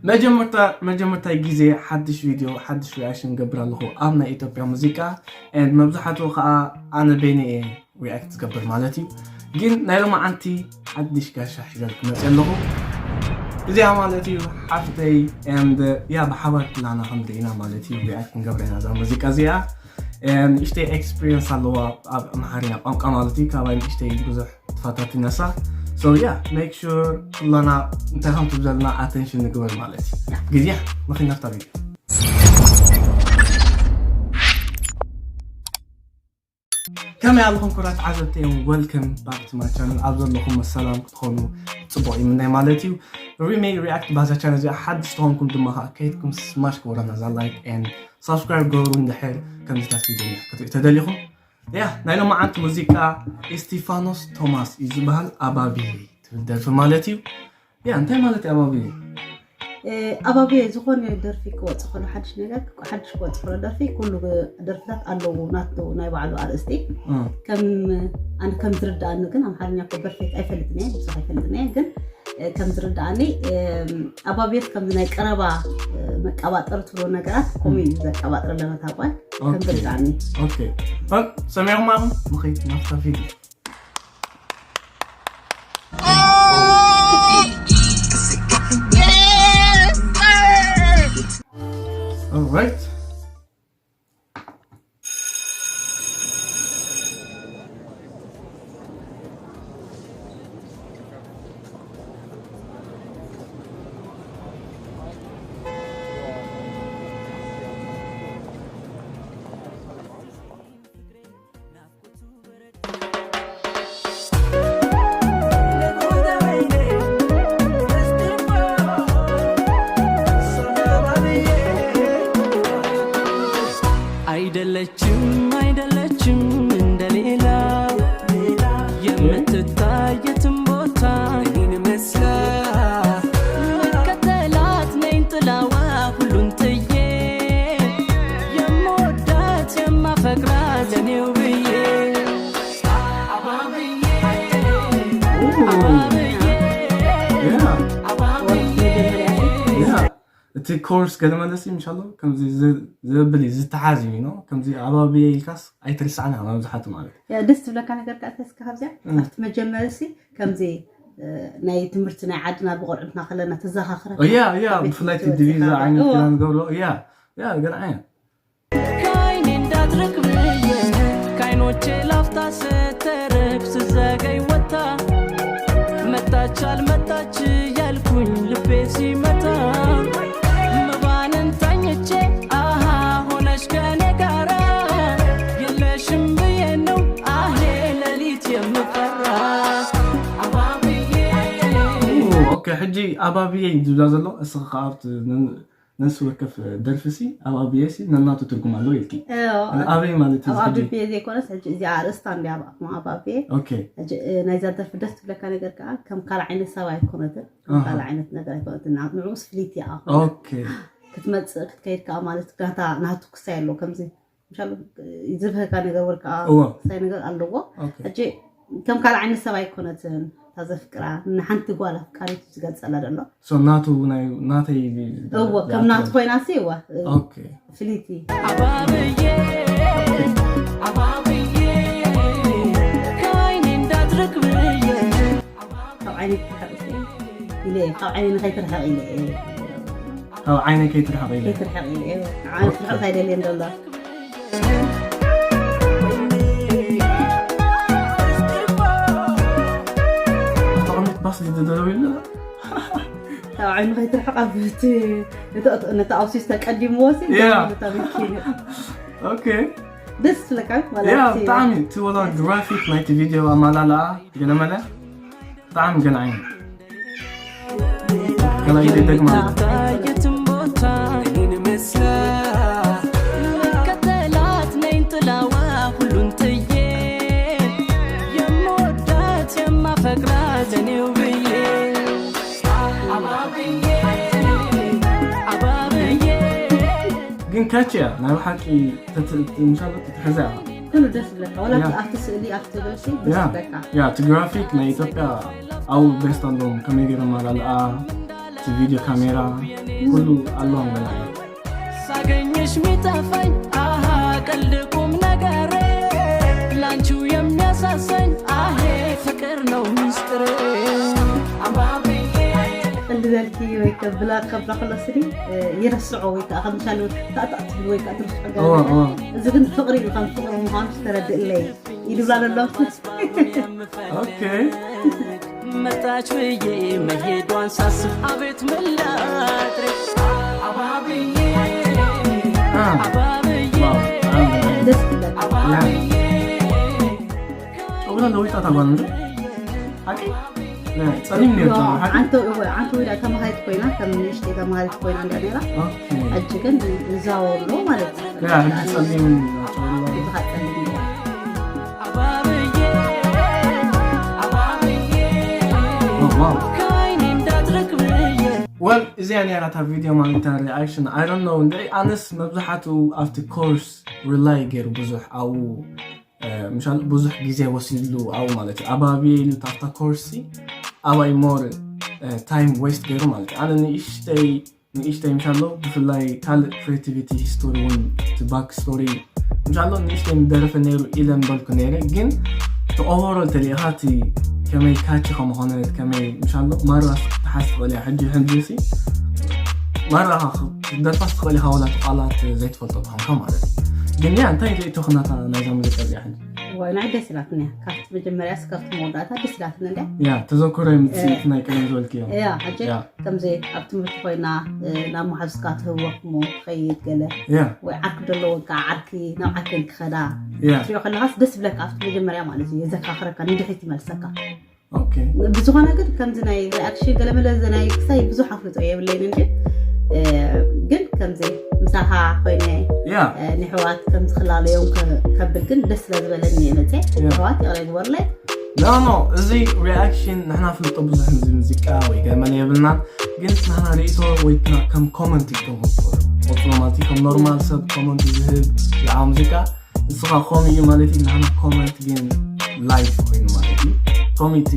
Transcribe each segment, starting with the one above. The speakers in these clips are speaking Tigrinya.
መጀመርታ መጀመርታይ ግዜ ሓድሽ ቪድዮ ሓድሽ ሪኣክሽን ገብር ኣለኹ ኣብ ናይ ኢትዮጵያ ሙዚቃ። And መብዛሕትኡ ከዓ ኣነ በይነ እየ ሪኣክት ዝገብር ማለት እዩ። ግን ናይ ሎማዓንቲ ሓድሽ ጋሻ ሒዘልኩም መፅእ ኣለኹ። እዚኣ ማለት እዩ ሓፍተይ። And ያ ብሓባር ኩላና ክንርኢና ማለት እዩ ሪኣክት ክንገብር ኢና እዛ ሙዚቃ እዚኣ። And ንእሽተይ ኤክስፒሪየንስ ኣለዋ ኣብ ኣምሓርኛ ቋንቋ ማለት እዩ። ካባይ ንእሽተይ ብዙሕ ትፈታትነሳ። So yeah, make sure ኩላና እንታይ ከም ትብለልና ኣቴንሽን ንግበር ማለት እዩ። ግዜ ንኽናፍታ ቪድዮ። ከመይ ኣለኹም ክቡራት ተዓዘብቲ እዮም? Welcome back to my channel። ኣብ ዘለኹም ሰላም ክትኾኑ ፅቡቕ ይምነይ ማለት እዩ። ሪሜይ ሪኣክት ባዛ ቻነል እዚኣ ሓድሽ ተኾንኩም ድማ ከዓ ከይድኩም ስማሽ ግበሩና እዛ ላይክ and ሳብስክራይብ ግበሩ። እንድሕር ከምዚታት ቪድዮ ክትሪኡ ተደሊኹም። ያ ናይ ሎማዓንቲ ሙዚቃ እስቲፋኖስ ቶማስ እዩ ዝበሃል። ኣባብየ ትብል ደርፊ ማለት እዩ። ያ እንታይ ማለት እዩ ኣባብየ? ኣባብየ ዝኾነ ደርፊ ክወፅእ ከሎ ሓድሽ ነገር ሓድሽ ክወፅእ ከሎ ደርፊ ኩሉ ደርፍታት ኣለዎ ናቱ ናይ ባዕሉ ኣርእስቲ። ከም ኣነ ከም ዝርዳእኒ ግን ኣምሓርኛ እኮ ፐርፌክት ኣይፈልጥን እየ ብዙሕ ኣይፈልጥን እየ ግን ከም ዝርዳእኒ ኣባብየት ከም ናይ ቀረባ መቀባጠር ትብሎ ነገራት ኮሚ ዘቀባጥር ለመታቋል ከም ዝርዳእኒ። ሰሚዕኹም ኣኹም ምኸይት ናፍታ ፊልም Alright. አይደለችም አይደለችም እንደሌላ የምትታይ የትም ቦታ እኔን መስላ መከተላት ነኝ ጥላዋ ሁሉን ጥዬ የምወዳት የማፈቅራት እኔው ብዬ አባብዬ አባብዬ እቲ ኮርስ ገለ መለሲ ምሻሎ ከምዚ ዘብል እዩ ዝተሓዝ እዩ ነው ከምዚ ኣባብየ ኢልካስ ኣይትርስዓን መብዛሕቱ ማለት ደስ ትብለካ ነገር ከዓ ተስካ ካብዚያ ኣብቲ መጀመሪ ሲ ከምዚ ናይ ትምህርቲ ናይ ዓድና ብቆልዑትና ከለና ተዘኻኽረ ያ ያ ብፍላይ ዲቪዛ ዓይነት ክዳን ገብሮ ያ ያ ገለ ዓይነት ከዓይኔ እንዳትርቅ ብዬ ከዓይኖቼ ላፍታ ስትርቅ ስዘገይ ወታ መጣች አልመጣች እያልኩኝ ልቤ ሲመታ ምባንን ተኝቼ አሃ ሆነሽ ከኔ ጋራ የለሽም ብዬ ነው አሄ ሌሊት የምፈራ አባብዬ ኦኬ ሕጂ ኣባብየ ዝብላ ዘሎ እስኻ ኣብቲ ነፍሲ ወከፍ ደርፊ ሲ ኣብ ኣብየ ሲ ነናቱ ትርጉም ኣለዎ ኢልኪ ኣበይ ማለት እዩ ኣብ ኣብየ ዘይኮነስ ሕጂ እዚኣ ኣርእስታ እንዲ ኣብ ኣብየ ኦኬ ናይዛ ደርፊ ደስ ትብለካ ነገር ከዓ ከም ካልእ ዓይነት ሰብ ኣይኮነትን ከም ካልእ ዓይነት ነገር ኣይኮነትን ንዕኡስ ፍልይቲ እያ ኦኬ ክትመፅእ ክትከይድ ከዓ ማለት ጋታ ናቱ ክሳይ ኣለዎ ከምዚ ምሻሉ ዝብህካ ነገር ወይ ከዓ እዎ ክሳይ ነገር ኣለዎ ኦኬ ሕጂ ከም ካልእ ዓይነት ሰብ ኣይኮነትን እታ ዘፍቅራ ንሓንቲ ጓል ኣፍቃሪት ዝገልፀላ ዘሎ so ናቱ ናይ ናተይ እዎ ከም ናቱ ኮይና ሲ እዋ ኦኬ ፍልይቲ ኣባብዬ ኣባብዬ ከዓይኔ እንዳትርቅ ብዬ ካብ ዓይነይ ክትርሕቕ ኢለ እየ። ካብ ዓይነይ ንኸይትርሕቕ ኢለ እየ። ካብ ዓይነይ ከይትርሕቕ ኢለ ከይትርሕቕ ኢለ እየ። ንዓይ ክትርሕቕ ኣይደልየን ዘሎ ተቐሚጥ ባስ ዝደረበ ኢለ ካብ ዓይኑ ከይትርሕቕ ኣብቲ ነቲ ኣውሲስ ተቀዲምዎ ሲ Yeah. ነታ መኪና ኦኬ ደስ ትብለካ ማለት ያ እዩ። ብጣዕሚ እቲ ወላ ግራፊክ ናይቲ ቪድዮ ኣማላልኣ ገለመለ ብጣዕሚ ገለ ዓይነት ገላይ ደግማ የትም ቦታ እኔን መስላ መከተላት ነኝ ጥላዋ ሁሉን ጥዬ የምወዳት የማፈቅራት እኔው ብዬ አባብዬ አባብዬ ግን ካች እያ ናይ ብሓቂ ምሻሎ ትትሕዛ እያ ኩሉ ደስ ዝብለካ ዋላ ያ። ኣብቲ ስእሊ ኣብቲ ርእሲ ያ ደስ ዝብለካ ያ እቲ ግራፊክ ናይ ኢትዮጵያ ኣብኡ ቤስት ኣለዎም ከመይ ገይሮም ኣላልኣ እቲ ቪድዮ ካሜራ ኩሉ ኣለዎም ገለ ዓይነት። ሳገኝሽ ሚጠፋኝ አሃ ቀልድ ቁም ነገር ላንቺው የሚያሳሰኝ አሄ ፍቅር ነው ሚስጥር አባብዬ ቀልዲ ዘልኪ ወይ ከብላ ከብላ ከሎ ስኒ ይረስዖ ወይ ከዓ ከምሻሉ ታጣጥሉ ወይ ከዓ ትርስዖ እዋ፣ እዋ። እዚ ግን ፍቅሪ እዩ ከም ፍቅሪ ምዃኑ ዝተረድእለይ ይድብላ ዘሎ ኦኬ። መጣች ብዬ መሄዷን ሳስብ አቤት ምላድሬ አባብዬ አ፣ አባብዬ ዋው፣ በጣም ነው። ደስ ይላል። ያ። ጨጉራ ለዊጣ ታጓል እንጂ ሓቂ ጸሊም ነይሩ ጸጉራ ሓቂ። ዓንተ ዓንተ ወዳ ተማሃሪት ኮይና ከም ንእሽተይ ተማሃሪት ኮይና እንዳ ነራ ኦኬ። ሕጂ ግን እዛወሎ ማለት ነው ያ፣ ሕጂ ጸሊም ጸጉራ። ብዙሓት ጸሊም አባብዬ አባብዬ ኦ፣ ዋው። ከዓይኔ እንዳትርቅ ብዬ ወል እዚኣ ነራ እታ ቪድዮ ማለት እታ ሪኣክሽን ኣይ ዶንት ኖ እንድዒ ኣነስ መብዛሕትኡ ኣብቲ ኮርስ ሪላይ ገይሩ ብዙሕ ኣብኡ እ፣ ምሻል ብዙሕ ግዜ ወሲድሉ ኣብኡ ማለት እዩ ኣባቢ ኢሉ ኣብታ ኮርሲ ኣባይ ሞር ታይም ዌስት ገይሩ ማለት እዩ ኣነ ንእሽተይ ንእሽተይ ምሻሎ ብፍላይ ካልእ ክሬቲቪቲ ሂስቶሪ እውን እቲ ባክ ስቶሪ ምሻሎ ንእሽተይ ምደረፈ ነይሩ ኢለ ምበልኩ ነይረ ግን እቲ ኦቨሮል ተሊእኻ እቲ ከመይ ካቺ ከምኾነት ከመይ ምሻሎ ማራ ክትሓዝ ትኽእል እያ ሕጂ ሕጂ ሲ ማራ ክትደርፋስ ትኽእል ኢኻ ዋላ እቲ ቃላት ዘይትፈልጦ ብሃንካ ማለት እዩ ግን ያ እንታይ ርእቶ ክናታ ናይዛ ሙዚቃ እዚኣ ሕጂ ዋይ ናይ ደስ ኢላትኒ እያ ካብቲ መጀመርያ እስከፍቲ መወዳእታ ደስ ኢላትኒ እንደ ያ ተዘክሮ የምፅእ እቲ ናይ ቀደም ዝበልክዮ ያ ሕጂ ያ ከምዚ ኣብ ትምህርቲ ኮይና ናብ መሓዝካ ትህወክሞ ትኸይድ ገለ ያ ወይ ዓርኪ ዘለወን ከዓ ዓርኪ ናብ ዓርኪን ክኸዳ ያ ትሪኦ ከለካስ ደስ ብለካ ኣብቲ መጀመርያ ማለት እዩ የዘካክረካ ንድሕሪት ይመልሰካ ኦኬ ብዝኾነ ግን ከምዚ ናይ ሪኣክሽን ገለመለ ናይ ክሳይ ብዙሕ ኣፍልጦ የብለይን እንጂ እ፣ ግን ከምዚ ምሳኻ ኮይነ ያ እ፣ ንሕዋት ከምዚ ክላለዮም ከ- ከብል ግን ደስ ስለ ዝበለኒ እየ መፅእ ያ። ሕዋት ይቕረ ይግበርለይ ኖ ኖ እዚ ሪኣክሽን ንሕና ፍልጦ ብዙሕ ምዚ ሙዚቃ ወይ ገመል የብልና ግን ናና ርእቶ ወይ ና- ከም ኮመንት ይከውን ቆፅሎ ማለት እዩ። ከም ኖርማል ሰብ ኮመንት ዝህብ ዝዓ ሙዚቃ ንስኻ ኮም እዩ ማለት እዩ ናና ኮመንት ግን ላይፍ ኮይኑ ማለት እዩ ኮሚቲ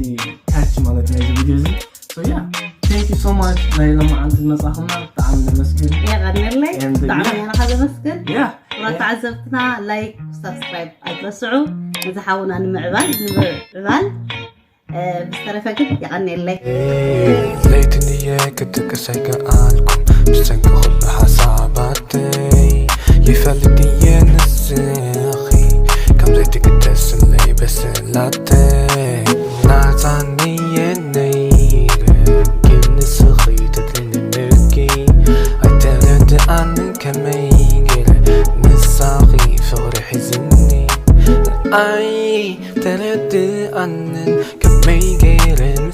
ካች ማለት ናይዚ ቪድዮ እዚ So yeah, thank you so much ናይ ለማዓንቲ ዝመፃኹምና ብጣዕሚ ነመስግን የቐንለይ And- ብጣዕሚ ያናኻ ዘመስግን yeah ክቡራት ተዓዘብትና ላይክ ሳብስክራይብ ኣይትረስዑ ነዚ ሓውና ንምዕባል ንምዕባል እ፣ ብዝተረፈ ግን የቐንየለይ ለይትን እየ ክትቅስ ኣይከኣልኩም ብሰንኪ ኩሉ ሓሳባተይ ይፈልጥ እየ ንስኺ ከም ዘይትግደስለይ በስላተይ ናፃኒ እየ ነይረ ግን ንስኺ ተትልልኪ ኣይተረድኣንን ከመይ ገይረ ምሳኺ ፍቕሪ ሒዝኒ ኣይ ተረድኣንን